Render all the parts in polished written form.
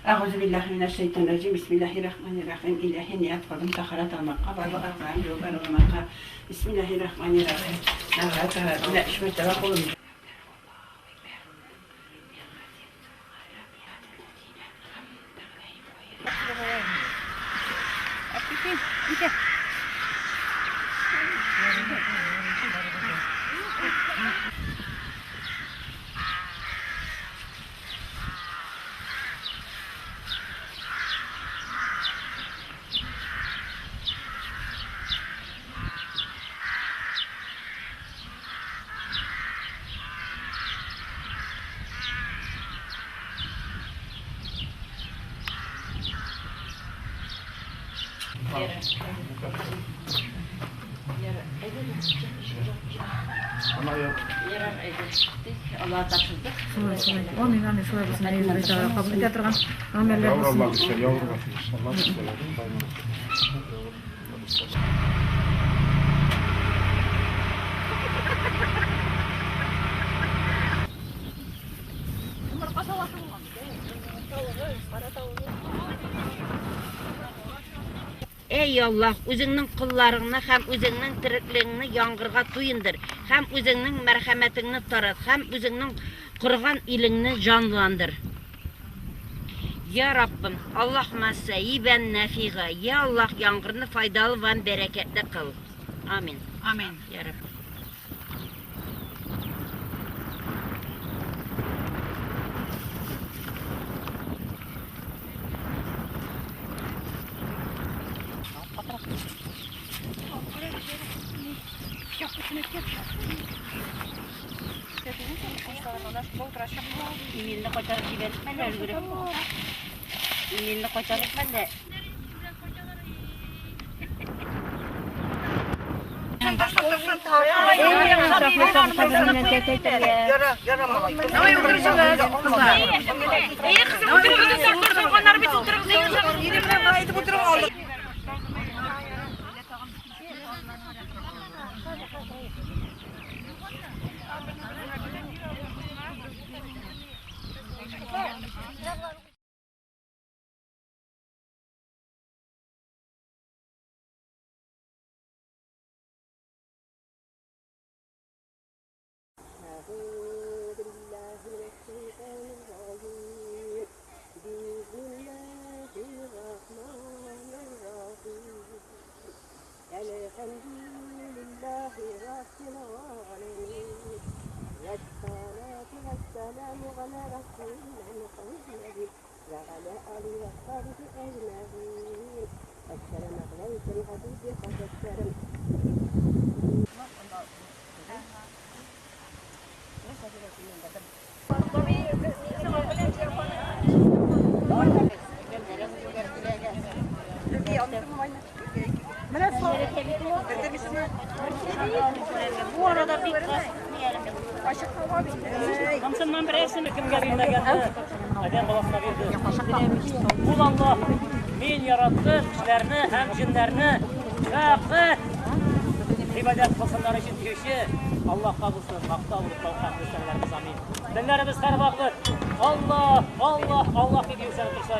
Euzubillahimineşşeytanirracim. Bismillahirrahmanirrahim. İlahi niyet kıldım taharet almakka, barı ağzım yoldan olmakka. Bismillahirrahmanirrahim. Taharet taharetine üç mertebe kulum. Allah'a tapşırdık. Amin, amin. Şulay булсын, әйе, кабул итә торган гамәлләр булсын. Allah göster, yavrum Allah göster. Ey Allah, үзеңнең колларыңны һәм үзеңнең тереклегеңне яңгырга туендыр, һәм үзеңнең мәрхәмәтеңне тарат, һәм үзеңнең корган илеңне җанландыр. Я Раббым, Аллаһумма сәйибән нәфига. Я Аллаһ, яңгырны файдалы һәм бәрәкәтле кыл. Амин. Амин. Я Раббым. Иминне кайтарып җибәрмәләр өлгереп. Иминне кайтарып мәллә. Bu arada bir Hamsından берәрсеме кемгә бирмәгәнне Адәм баласына бирде. Ул Аллаһ, мин яраттым кешеләрне һәм җиннәрне фәкать гыйбадәт кылсыннар өчен диюче Аллаһка булсын, мактау, олуглау һәм хөрмәтләребез, амин. Телләребез һәр вакыт Аллаһ, Аллаһ, Аллаһ дип йөрсә торса,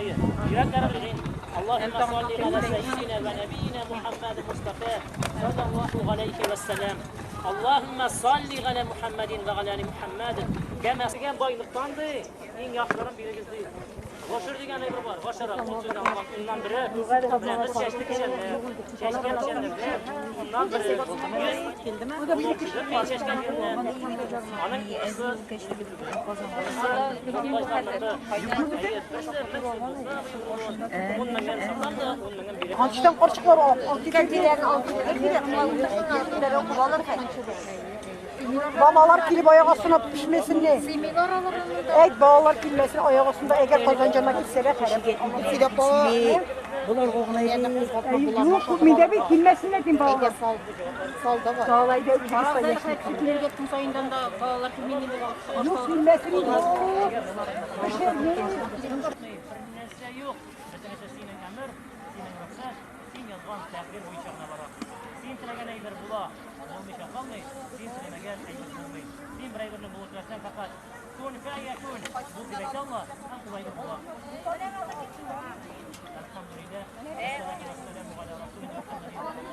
йөрәкләребез اللهم صل على سيدنا ونبينا محمد المصطفى صلى الله عليه وسلم. اللهم صل على محمد وعلى ال محمد كما дигән байлыктан ди, иң яхшыларын бирегез ди. Гошыр дигән әйбер бар. Гошыр ул сүз уннан бере. Менә без чәчтек печәнне, чәчкән печәннәрне уннан бере. Йөз мең чәчкән җирне. Аның икесе берсе мең сум булса, ун меңнән сатам да, ун меңен биреп. Канчтан карчыклар алып Балалар килеп аяк астына пешмәсен не? Әйт, балалар килмәсен аяк астында, әгәр Казан җанына килсәләр, хәрәм. Юк, миндә бит килмәсеннәр дим балалар. Сал әйдә үзегез сайлашын. Юк, килмәсен инде. Пешерми. Бернәрсә юк. Бөтенесе синең әмер, синең рөхсәт, син язган тәкъдир буенча гына бара. Син теләгән әйбер була, булмыйча калмый, син теләмәгән әйбер булмый. Син бер әйберне булу теләсәң, фәкать кун. Фәякүн. Бул дип әйтә Аллаһ, һәм шулай була. Әлхәмдүлилләһ. Вәссәлату вәссәламу галя расулина Мухәммәдин.